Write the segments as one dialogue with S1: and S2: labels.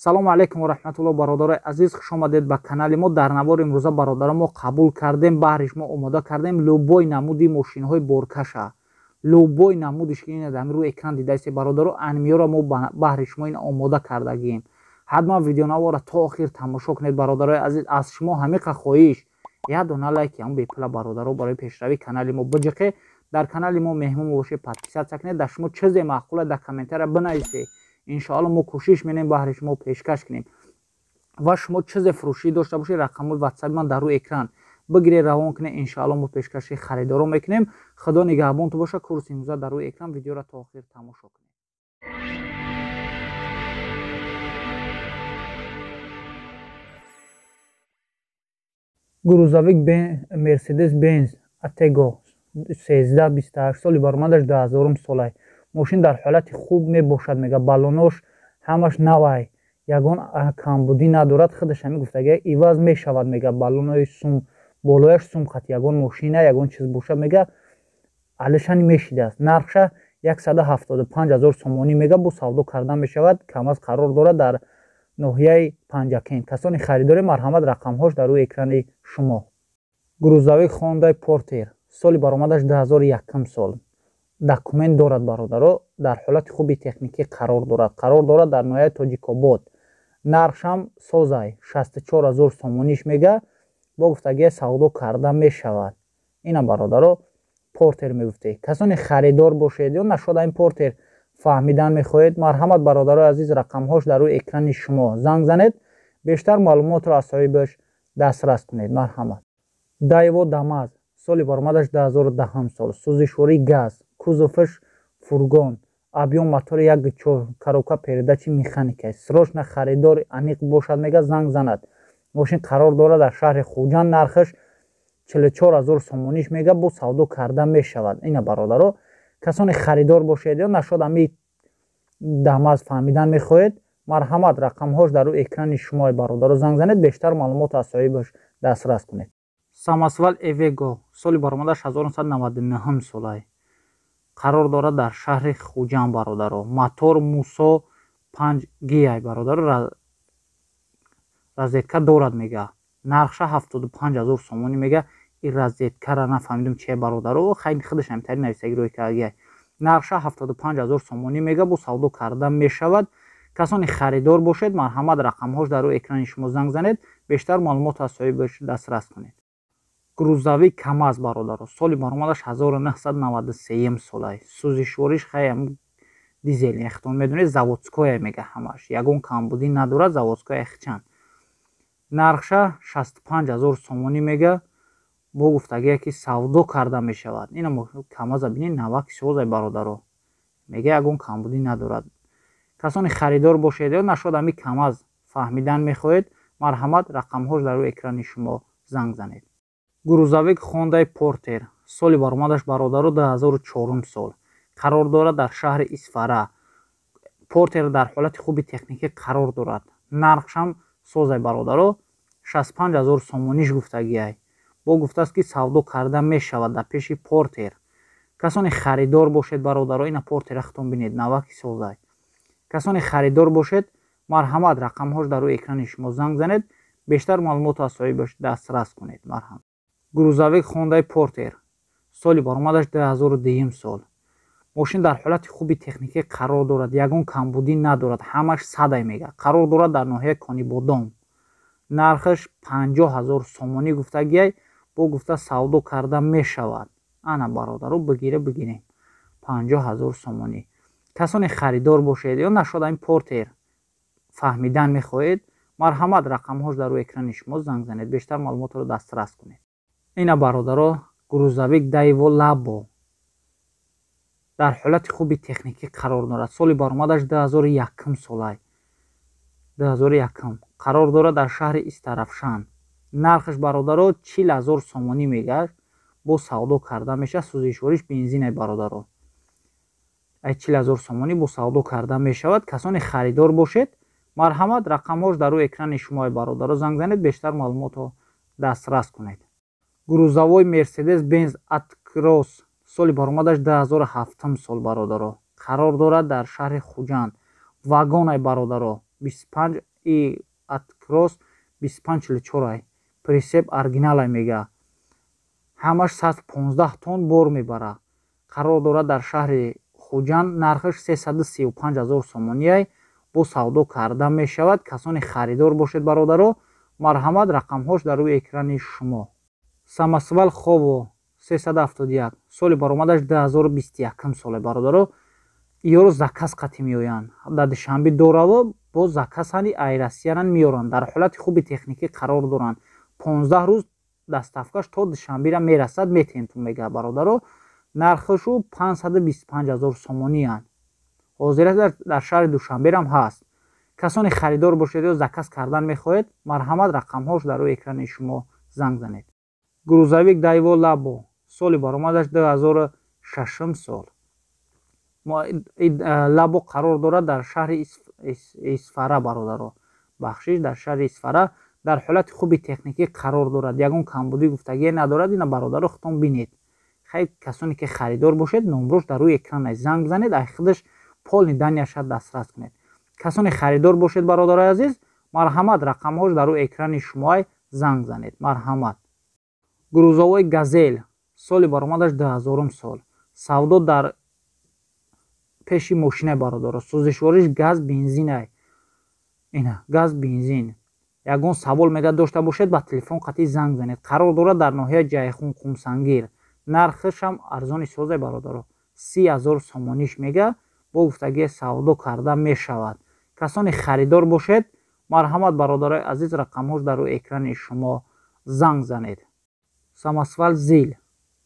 S1: Салому алайкум ва раҳматуллоҳ, бародарои азиз, хуш омадед ба канали мо. Дар навори имрӯза бародарон мо қабул кардем, баҳри шумо омода кардем любой намуди мошинҳои боркаша, любой намудиш ки ина дар рӯи экран дидаисе бародаро, анмиёро мо баҳри шумо ин омода кардагием. Ҳатман видеонаворро то охир тамошо кунед бародарои азиз. Аз шумо ҳамиқа хоҳиш, як дона лайки ҳам бепула бародаро барои пешравии канали мо биҷиқе. Дар канали мо меҳмон бошед, подписаться кунед. Дар шумо чизе маъқула дар комментария бинависед, иншоалло мо кӯшиш менем баҳри шумо пешкаш кунем. Ва шумо чизе фурӯшӣ дошта бошед, рақамҳои ватсапи ман дар рӯи экран бигиред, равон кунед, иншоалло мо пешкаши харидоро мекунем. Худо нигаҳбонту боша. Курси имрӯза дар рӯи экран, видеоро то охир тамошо кунед. Грузовик Мерседес Бенз Атего 1328, соли баромадаш 2000 солай. Мошин дар ҳолати хуб мебошад, мега, баллонош ҳамаш навай, ягон камбудӣ надорад. Худаш ҳами гуфтага, иваз мешавад, мега, баллонои сум болояш сум хат, ягон мошина ягон чиз бошад, мега, алишани мешидааст. Нархша 175 000 сомонӣ мега, бо савдо карда мешавад. Камаз қарор дорад дар ноҳияи Панҷакент. Касони харидоре, марҳамат, рақамҳош дар рӯи экрани шумо. Грузовик Хондай Портер, соли баромадаш 2001 сол, документ дорад бародаро, дар ҳолати хуби техникӣ қарор дорад. Қарор дорад дар ноҳияи Тоҷикобод. Нархшам созай, 64 000 сомониш мега, бо гуфтагия савдо карда мешавад. Ина бародаро, Портер мегуфте. Касоне харидор бошед ё нашода ин Портер фаҳмидан мехоҳед, марҳамат бародарои азиз, рақамҳош дар рӯи экрани шумо, занг занед, бештар маълумотро аз соҳибаш дастрас кунед. Марҳамат. Дайво Дамаз, соли баромадаш 2010 сол, сӯзишвории газ, кузоваш фургон, объём мотори 1,4, коробка передачи механика. Срочно харидор аниқ бошад, мега, занг занад. Мошин қарор дорад дар шаҳри Хуҷанд. Нархаш 44 000 сомониш мега, бо савдо карда мешавад. Ина бародаро, касоне харидор бошед ё нашод ами Дамаз фаҳмидан мехоҳед, марҳамат, рақамҳош дар рӯи экрани шумо бародаро, занг занед, бештар маълумот аз соҳибаш дастрас кунед. Самосвал Эвего, соли баромадаш 1999 солай, қарор дорад дар шаҳри Хуҷанд бародаро. Мотор Мусо 5 гиай бародаро, розетка дорад мега. Нархша 75 000 сомонӣ мега. Ин розеткара нафаҳмидум чие бародаро, хайр, худаш ҳамтари нависаги рӯи кагиай. Нархша 75 000 сомонӣ мега, бо савдо карда мешавад. Касоне харидор бошед, марҳамат, рақамҳош дар рӯи экрани шумо, занг занед, бештар маълумот аз соҳибаш дастрас кунед. Грузовик Камаз бародаро, соли баромадаш 1993 солай, сӯзишвориш хаям дизел, яхтон медонед, заводское мега, ҳамаш ягон камбудӣ надорад, заводское хчанд. Нархша 65 000 сомонӣ мега, бо гуфтагие ки савдо карда мешавад. Ина Камаза бинед, навак созай бародаро, мега, ягон камбудӣ надорад. Касоне харидор бошед ё нашод ами Камаз фаҳмидан мехоҳед, марҳамат, рақамҳош дар рӯи экрани шумо, занг занед. Грузовик Хондай Портер, соли баромадаш бародаро 2004 сол, қарор дорад дар шаҳри Исфара. Портер дар ҳолати хуби техникӣ қарор дорад. Нархшам созай бародаро, 65 000 сомониш гуфтагиай, бо гуфтааст ки савдо карда мешавад дар пеши Портер. Касоне харидор бошед бародаро, ина Портера худтон бинед, наваки созай. Касоне харидор бошед, марҳамат, рақамҳош дар рӯи экрани шумо, занг занед, бештар маълумотро аз соҳибаш дастрас кунед. Марҳамат. Грузовик Хондай Портер, соли баромадаш 2002 сол, мошин дар ҳолати хуби техникӣ қарор дорад, ягон камбудӣ надорад, ҳамаш садай мега. Қарор дорад дар ноҳияи Конибодом. Нархаш 50 000 сомонӣ гуфтагиай, бо гуфта савдо карда мешавад. Ана бародаро, бигира, бигирем, 50 000 сомонӣ. Касоне харидор бошед ё нашода ин Портер фаҳмидан мехоҳед, марҳамат, рақамҳош дар рӯи экрани шумо, занг занед, бештар маълумотро дастрас кунед. Ина бародаро, грузовик Дайво Лабо дар ҳолати хуби техникӣ қарор дорад. Соли баромадаш 2001 солай, 2001, қарор дорад дар шаҳри Истарафшан. Нархаш бародаро 40 000 сомонӣ мегашт, бо савдо карда мешавад. Сӯзишвориш бензинай бародаро, ай 40 000 сомонӣ бо савдо карда мешавад. Касоне харидор бошед, марҳамат, рақамҳош дар рӯи экрани шумо бародаро, занг занед, бештар маълумотро дастрас кунед. Грузовой Мерседес Бенз Акросс, соли баромадаш 2007 сол бародаро, қарор дорад дар шаҳри Хуҷанд. Вагонай бародаро, 25 И Акрос 2544 ай, прицеп оригиналай мега, ҳамаш 115 тонн бор мебара. Қарор дорад дар шаҳри Хуҷанд. Нархаш 335 ҳазор сомониай, бо савдо карда мешавад. Касоне харидор бошед, бародаро, марҳамат, рақамҳош дар рӯи экрани шумо. Самосвал Хово 371, соли баромадаш 2021 соле, бародаро. Иёро заказ қатӣ меоянд, дар Душанбе дораву бо заказани ай Россияран меоранд. Дар ҳолати хуби техникӣ қарор доранд. 15 рӯз доставкаш то Душанбера мерасад, метиҳем ту мега, бародаро. Нархашу 525 ҳазор сомонианд. Ҳозира дар шаҳри Душанберам ҳаст. Касоне харидор бошед ё заказ кардан мехоҳед, марҳамат, рақамҳош дар рӯи экрани шумо, занг занед. Грузовик Дайво Лабо, соли баромадаш 2006 сол. Лабо қарор дорад дар шаҳри Исфара, бародаро, бахшиш, дар шаҳри Исфара. Дар ҳолати хуби техникӣ қарор дорад, ягон камбудӣ гуфтагие надорад. Ина, бародаро, худтон бинед. Хай, касоне ки харидор бошед, номрош дар рӯи экран, занг бизанед, ай худаш полный данныеша дастрас кунед. Касоне харидор бошед, бародарои азиз, марҳамат, рақамҳош дар рӯи экрани шумоай, занг занед, марҳамат. Грузовой Газел, соли баромадаш 2000 сол. Савдо дар пеши мошинай, бародаро. Сӯзишвориш газ, бензинай, ина газ, бензин. Ягон савол мега дошта бошед, ба телефон қатъи занг занед. Қарор дорад дар ноҳияи Ҷайхун, Қумсангир. Нархашам арзони созай, бародаро, 30 000 сомониш мега, бо гуфтагии савдо карда мешавад. Касоне харидор бошед, марҳамат, бародарои азиз, рақамҳош дар рӯи экрани шумо, занг занед. Самосвал Зил,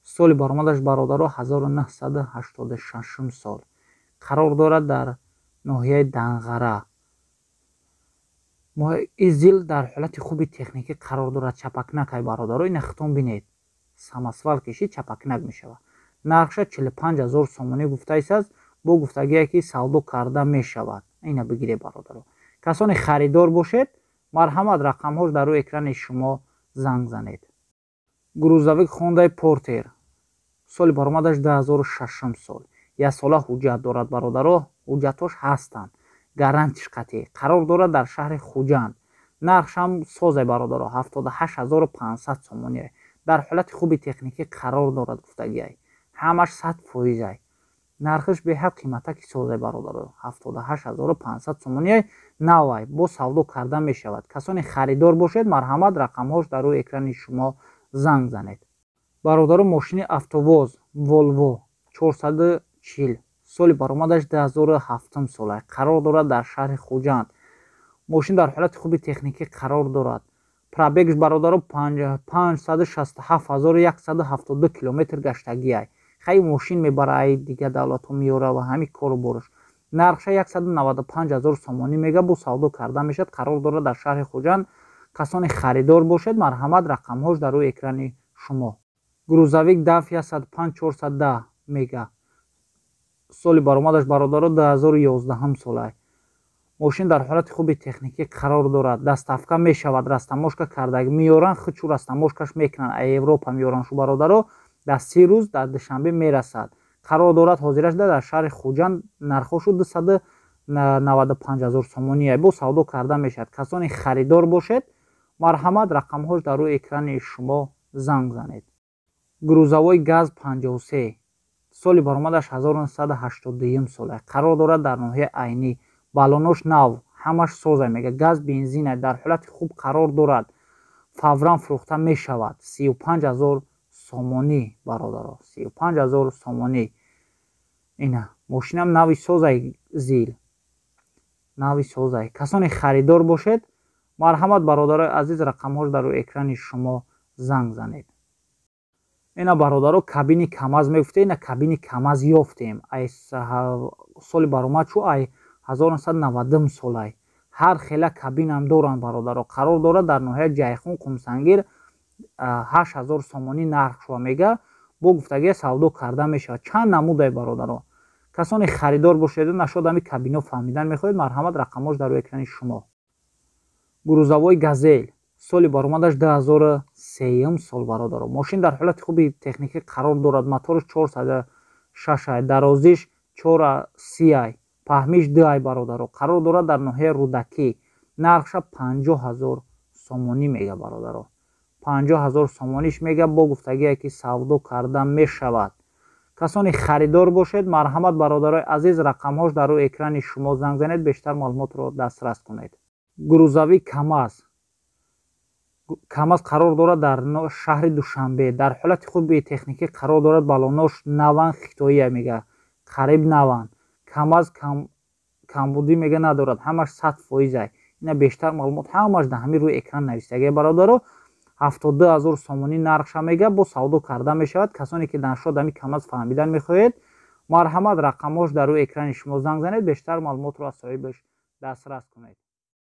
S1: соли баромадаш, бародаро, 1986 сол. Қарор дорад дар ноҳияи Данғара. И Зил дар ҳолати хуби техникӣ қарор дорад. Чапакнакай, бародаро, ина хитон бинед, самосвал кишид, чапакнак мешавад. Нархша 45 000 сомонӣ гуфтаистааст, бо гуфтагие ки савдо карда мешавад. Ина бигиред, бародаро. Касоне харидор бошед, марҳамат, рақамҳош дар рӯи экрани шумо, занг занед. Грузовик Хондай Портер, соли баромадаш 2006 сол, яксола ҳуҷҷат дорад, бародаро, ҳуҷҷатҳош ҳастанд, гарантиш қатъӣ. Қарор дорад дар шаҳри Хуҷанд. Нархшам созай, бародаро, 78 500 сомонӣ. Дар ҳолати хуби техникӣ қарор дорад гуфтагиай, ҳамаш 100%-ай. Нархаш беҳад қиматаки созай, бародаро, 78 500 сомонӣ, навай, бо савдо карда мешавад. Касоне харидор бошед, марҳамат, рақамҳош дар рӯи экрани шумо, занг занед, бародаро. Мошини автовоз Волво 440, соли баромадаш 2007 сола. Қарор дорад дар шаҳри Хуҷанд. Мошин дар ҳолати хуби техникӣ қарор дорад. Пробегш, бародаро, 567 172 километр гаштагиай. Хай, мошин мебара, ай дигар давлатҳо меёра ва ҳамин кору борш. Нархша 195 ҳазор сомонӣ мега, бо савдо карда мешавад. Қарор дорад дар шаҳри Хуҷанд. Касоне харидор бошед, марҳамат, рақамҳош дар рӯи экрани шумо. Грузовик ДАФ 105 410 мега, соли баромадаш, бародаро, 2011 солай. Мошин дар ҳолати хуби техникӣ қарор дорад. Доставка мешавад, растаможка карда меёранд, худшу растаможкаш мекунанд, а Европа меёранд шу, бародаро. Дар 30 рӯз дар Душанбе мерасад. Қарор дорад ҳозираш дар шаҳри Хуҷанд. Нархошу 295 ҳазор сомонӣ, бо савдо карда мешавад. Касоне харидор бошед, марҳамат, рақамҳош дар рӯи экрани шумо, занг занед. Грузовой ГАЗ 53, соли баромадаш 1982 сола. Қарор дорад дар ноҳияи Айнӣ. Балонош нав, ҳамаш созай мега. Газ, бензина, дар ҳолати хуб қарор дорад. Фавран фурӯхта мешавад. 35 ҳазор сомонӣ, бародаро, 35 ҳазор сомонӣ. Ина мошинам нави созай, Зил нави созай. Касоне харидор бошед, марҳамат, бародарои азиз, рақамҳош дар рӯи экрани шумо, занг занед. Ина, бародаро, кабини КамАЗ мегуфте, ина кабини КамАЗ ёфтем. Ай соли баромад шу ай 1990 солай. Ҳар хела кабинам доранд, бародаро. Қарор дорад дар ноҳияи Ҷайхун, Қумсангир. 8000 сомонӣ нарх шува мега, бо гуфтагия савдо карда мешавад. Чанд намудай, бародаро. Касоне харидор бошеду нашод ами кабино фаҳмидан мехоҳед, марҳамат, рақамҳош дар рӯи экрани шумо. Грузовой Газель, соли баромадаш 2003 сол, бародаро. Мошин дар ҳолати хуби техникӣ қарор дорад. Моторш 406 ай, дарозиш 4 ай, паҳмиш 2 ай, бародаро. Қарор дорад дар ноҳияи Рӯдакӣ. Нархша 50 000 сомонӣ мега, бародаро. 50 000 сомониш мега, бо гуфтагие ки савдо карда мешавад. Касоне харидор бошед, марҳамат, бародарои азиз, рақамҳош дар рӯи экрани шумо, занг занед, бештар маълумотро дастрас кунед. Грузовой КамАЗ. КамАЗ қарор дорад дар шаҳри Душанбе, дар ҳолати хуби техникӣ қарор дорад, балонош наван, хитоия мега, қариб наван. КамАЗ камбудӣ мега надорад, ҳамаш 100%-ай. Ина бештар маълумот ҳамаш дар ҳамин рӯи экран навистагия, бародаро. 72 000 сомонӣ нархша мега, бо савдо карда мешавад. Касоне ки нашод ҳами КамАЗ фаҳмидан мехоҳед, марҳамат, рақамҳош дар рӯи экрани шумо, занг занед, бештар маълумотро аз соҳибаш дастрас кунед.